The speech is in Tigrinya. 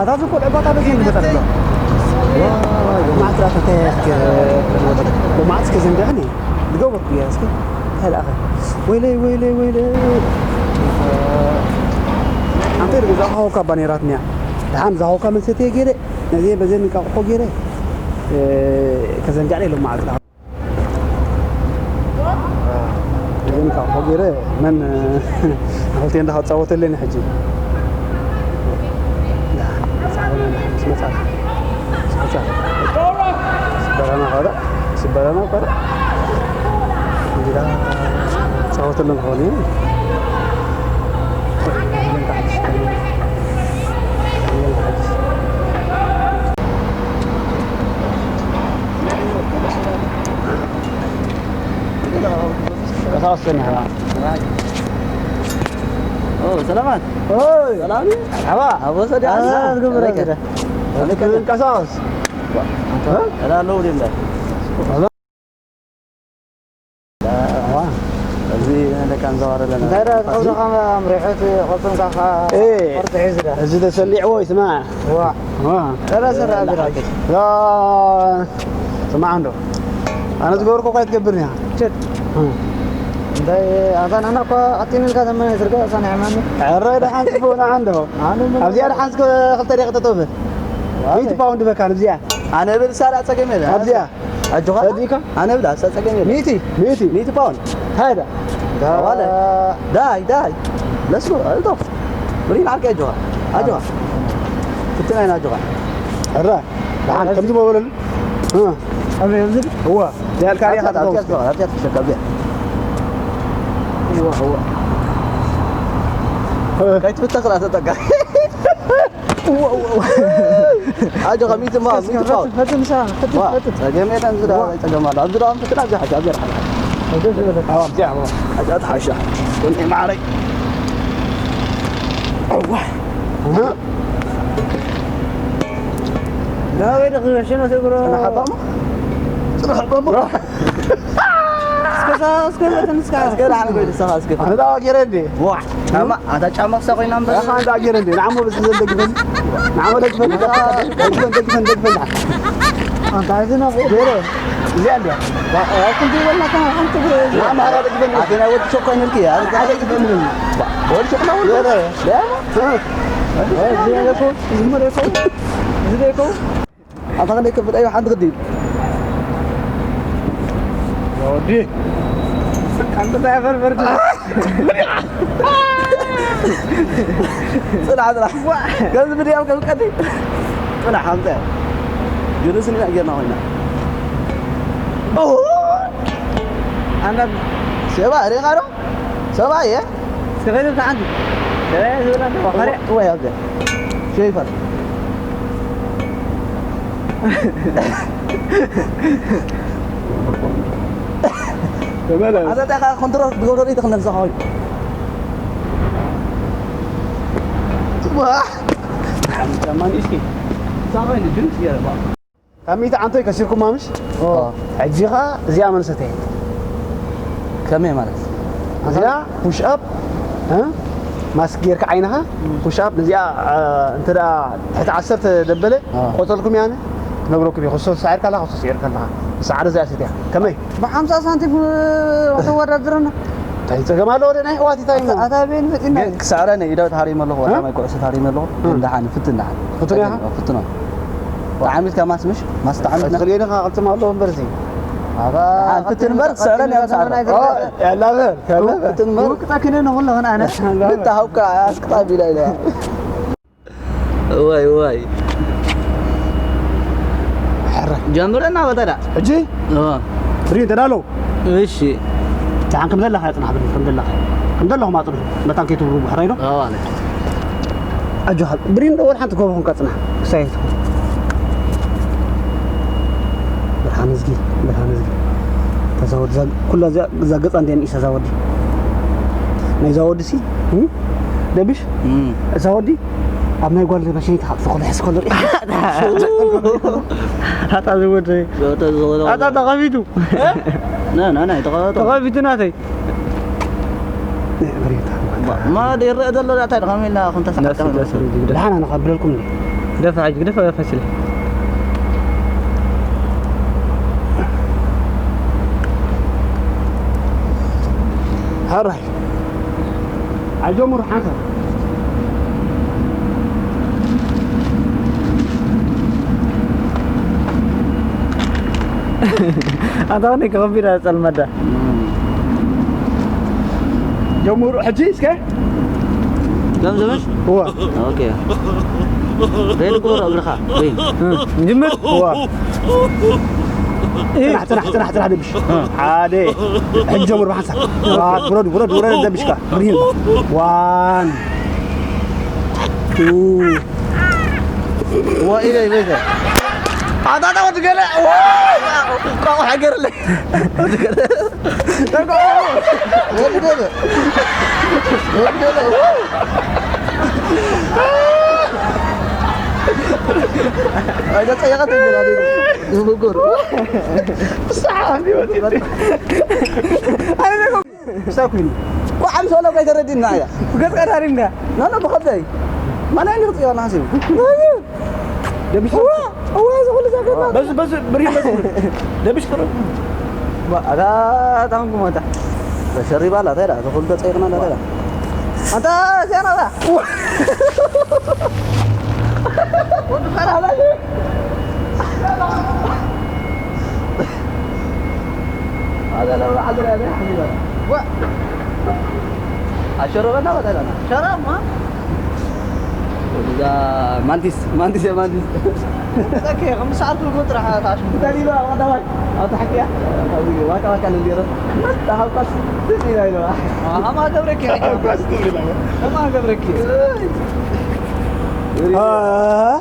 ኣታ ዝኮ ዕባታ በዚ ንበታ ብሎ። ዋይ፣ ብማዕት ራፈተ ብማዕት ከዘንጋኒ። ዝገበርኩ እያ እስኪ። እንታይ ደኣ? ወይለይ፣ ወይለይ፣ ወይለይ። ኣንተ ዝሃወካ ባኔራት ኒያ። ደሓን ዝሃወካ መሰተ ገይረ፣ ነዚ በዚ ንቃቆ ገይረ። ከዘንጋኒ ኢሎም ማዕት ራፈተ። ግን ካብ ሆጊረ መን ክልቲኤን እንዳኸጻወተለኒ ሕጂ። ምስ መጻ። ምስ መጻ። ስበረና ኸረ። ስበረና ኸረ። እንግዳ ጻወተለን ኾኒ። ቀሳውስት ጸኒሕና። ኦ፣ ሰላማት። ኦይ። ሰላም እዩ? መርሓባ። ኣብ ወሰድ ኣላ ኣላ፣ ዝግበር ኣለካ። ኣለካ። ቀሳውስት። እ? ኣላ ኣለዉ ድዮም ዳ? ኣላ። ዋ። እዚ ነደካ ንዘዋረለና። እንታይ ዳ፣ ተኸብዶ ኸም ኣምሪሖት፣ ቐልጥምካ ኸዓ እ። ቁርጺ ሒዙ ዳ። እዚ ተሰሊዕዎ ይስማዕ። ዋ። ዋ። ኧረ ሰራ ቢራ። ያ፣ ስማዕ እንዶ። ኣነ ዝገበርኩ እኮ ኣይትገብርን ኢኻ። ሸት። እ። እንታይ፣ ኣታ ንሕና እኮ ቀጢን ኢልካ ተመን ዝርጋ፣ ኣታ ናይ ማን? ኧረ ደሓን ጽቡቕ ንዓ እንዶ። ኣነ ምን ኣብዚኣ ደሓን እስከ ክልተ ደቂቕ ጠጠው በል። ዋይ። ሚእቲ ፓውንድ በካ ንብዚኣ። ኣነ ብል ሳላ ጸገም የለ። ኣብዚኣ። ኣጆኻ? ጸዲካ? ኣነ ብላ፣ ኣሳ ጸገም የለ። ሚእቲ? ሚእቲ? ሚእቲ ፓውንድ። ሃይዳ። ዋለ። ዳይ፣ ዳይ። ለስኩ፣ ኣልቶ። ብሪን ዓርከ ኣጆኻ። ኣጆኻ። ፍትና ኢና ኣጆኻ። ሕራ። ደሓን፣ ከምዚ መበለሉ። እ። ኣብዚ፣ ኣብዚ። እዋ። ዚኣልካ ሪኻ ኣብዚ፣ ኣብዚ፣ ትኸውስ። ኣብዚ፣ ኣብዚ፣ ኣብዚ፣ ኣብዚ። እዋ፣ እዋ። እ። ከይትፍተኽ ላ ተጠጋ። ኣጆኻ፣ ሚእቲ እሞ፣ ሚእቲ ፓውንድ። ፈትን፣ ፈትን፣ ንሳ፣ ፈትን፣ ዋ፣ ፈትን። ጸገም የለን፣ ዝዳ ዋ። ጸገም ኣሎ። ኣብዚ ደኣ ፈትን፣ ኣብዚ ሓቂ፣ ኣብዚ ሓቂ። ፈትን ዝበለ። ኣዎ፣ ኣብዚ፣ ኣዎ። ኣጆኻ፣ ተሓሻ። ወንድሜ ማዕረይ። እዋ። እ? ዳዊት፣ ክሸነ ትብሮ። ጽናሕ ኣባማ? ጽናሕ ኣባማ? እስከ ሳ-፣ እስከ መተን እስከ። እስከ ደሓን ጎይ ንስኻ እስከ። ኣነ ዳዋ ገይረ እንዴ? ዋ፣ ጫማ፣ ኣታ ጫማ ክሳ ኮይና እምበር። ኣኻ እንዳ ገይረ እንዴ? ንዓሞ ብዝሕ ዘል ደግፈኒ። ንዓሞ ደግፈኒ። ደግፈን፣ ደግፈን፣ ደግፈን። ኣንታ እዚ ነው። ገይረ። እዚኣ እንዲያ። ዋ፣ ዋ፣ ክንዲ በላ ከ ሓንቲ ግረ። ንዓሞ ሃራ ደግፈኒ። ኣቲ ናይ ወዲ ሸኮ ይንልኪ። ኣቲ ደግፈኒ። ወዲ ሸኮ ነው። ገይረ። ደሞ። እ። እዚ ነው እኮ፣ ዝመረ እኮ። እዚ ነው እኮ። ኣታ ክንደይ ክፍጠዩ ሓንቲ ግዲ። ወዲ። ኣንተ እንታይ ፈርፈር። ጽናሕ፣ ጽናሕ። ዋ። ከምዚ ብድያም ከም ቀዲ። ጽናሕ፣ ኣምጸ። ጅኑስ ኢና ጌርና ኮይና። ኦ። ኣነ ሰባ ሬኻ ዶ? ሰባ እየ። እስከ ከይዱ ተዓንዲ። ሰባ እየ ዝብል ኣለዎ። ኸረ። ወይ ኣብዘ። ሸይፈር። ተመለስ። ኣዛ እንታይ ኸዓ ኮንትሮል ክትገብሮ ሪኢቶ ክነብዛ ኾይ። ዋ። ጫማ ንእሽተይ። ጫማ ንእሽተይ ገይረ። ካብ ሚእቲ ዓንቶይ ከሲርኩማ ምሽ? ኦ። ሕጂ ኸዓ እዚኣ መን ሰተየ? ከመይ ማለት? እዚኣ ፑሽ ኣፕ፣ እ? ማስክ ጌርካ ዓይንኻ፣ ም። ፑሽ ኣፕ፣ ነዚኣ፣ እ፣ እንተ ደኣ ትሕቲ ዓሰርተ ደበለ፣ አ። ቆጸልኩም እያ ኣነ፣ ክነግረኩም እየ። ክሶ ሰዒርካ ኣለኻ፣ ክሶ ሰዒርካ ኣለኻ። ሰዓረ እዚኣ ሰትያ። ከመይ? ብሓምሳ ሳንቲም፣ እ፣ ከተወዳድረና? እንታይ ጸገም ኣለዎ? ወደ ናይ ኣሕዋት እንታይ እሞ? ኣታ፣ ኣታ ቤን ፈጢና ግን እዩ። ክሳዕረ ንኢዳው ተሃሪመ ኣለኹ፣ እ? ቀዳማይ ኩዕሶ ተሃሪመ ኣለኹ። እ። ግን ደሓን፣ ፍትን ደሓን። ፍትን ኢኻ? ፍትን። ተዓሚትካ ማስ ምሽ? ማስ ተዓሚትና? ትኽልኤኒ ኸዓ ቅልጽም ኣለዎ እምበር እዚ። ኣባ፣ ደሓን፣ ፍትን እምበር፣ ክሳዕረ ንያም ሰዓረ። ኦ፣ ያላ በል፣ ያላ በል። ፍትን እምበር። ውቅጣ ክነ ንኹሎ ኸነ ኣነ። ያላ በል። ብታ ሃውካ ኣስቅጣ ቢላ ኢላ። እዋይ፣ እዋይ። ሕረ። ጀምረና በተዳ። ሕጂ? እዋ። ብሪን ተዳሎ። እሺ። ደሓን ከም ዘለኻ ጽናሕ ብሪን፣ ከም ዘለኻ። ከም ዘለኹም ኣጽንሑ። መታን ከይትብሉ ብሕራይ ዶ? እዋ፣ ኣለ። ኣጆኻ። ብሪን ዶ ወላ ሓንቲ ጎቦ ኹንካ ጽናሕ። ክሳይ ትኹን። ብርሃን እዝጊ፣ ብርሃን እዝጊ። ተዛወድ ዛ-፣ ኩላ እዛ፣ እዛ ገጻ እንድያ ንኢሳ ዛወዲ። ናይ ዛወዲ ሲ? እም? ደብሽ? እም። ዛወዲ? ኣብ ናይ ጓል መሸኒት ካብ ዝኮነ ሕስ ከሎ ሪኢኻ። ኣታ ዝወደ። ዞተ ዝወደ። ኣታ ተኸፊቱ። እ? ና፣ ና፣ ና፣ ተኸ-፣ ተኸ-፣ ተኸፊቱ ናተይ። ማ ይረአ ዘሎ ዳታ ድኻም ኢልና ክንተሳዓካ ደስ፣ ደስ ይብል። ደሓን ኣነ ከብለልኩም እንዴ? ደፋ ሕጂ ግደፍ፣ ደፋ ሲለ። ሕራይ። ኣይጀምሩ ሓንሳብ። ኣንታ ኸኒ ከኸቢድ ኣጸልመዳ። ጀምሩ ሕጂ እስከ። ከም ዝብል? እዋ። ኦኬ። ሬን ግበሮ እግርኻ። ሬን። እ፣ ንጅምር? እዋ። እ። ጽናሕ፣ ጽናሕ፣ ጽናሕ፣ ጽናሕ፣ ደብሽ። እ። ሓደ። ሕጂ ጀምሩ ብሓንሳብ። ዋ፣ ውረድ፣ ውረድ፣ ውረድ፣ ደብሽካ። ብርሂን። ዋን። ቱ። ዋ፣ ኢለ፣ ኢለ፣ ኢለ። ኣታ፣ ኣታ፣ ወዲ ገለ። ዋ፣ ቋቑ ሓገርለ። ወዲ ገለ። ወዲ ገለ። ወዲ ገለ። ኣይተጸየቐት እንግዳ፣ ዝምጉር። ብሰሓቕ እንዲወጢ። ኣነ ደጎ ምሳይ ኮይኑ። እኮ ዓምስ ወላ ከይተረዲእና እያ። ብገጽካ ታሪምካ። ና፣ ና፣ ብኸብደይ። ማን ኣይንኽጽዮ፣ ና፣ ሲ። ደብሽ። እዋ፣ እዋ፣ እዚ ኩሉ ዘገባ። በዚ፣ በዚ፣ ብሪ፣ በዚ። ደብሽ ቅረ። ባ፣ ኣታ፣ ታንኩ ማታ። ተሸሪባ ኣላ፣ እንታይ ደኣ? እዚ ኩሉ ተጸይቕና ኣላ፣ እንታይ ደኣ? ኣታ፣ ሴና ኣላ። ወዲ ፈራ ኣላ። ኣዛ ለባ ዓድራ ያለ ሓሊባ። ዋ። ኣሸረበና በጠለና። ሸረማ? እዛ ማንቲስ፣ ማንቲስ፣ ማንቲስ። ኦኬ፣ ከም ሰዓት ክልተ ጥራሕ ታሽ። ተሊባ፣ ቀዳማይ። ኣብ ታሕቲ እያ። ዋካ ዋካ ንገረ። መጣ ሃብታስ ትዝ ኢላ ኢለዋ። ኣማ ገብረኪ። ሃብታስ ትዝ ኢላ። ኣማ ገብረኪ። አ፣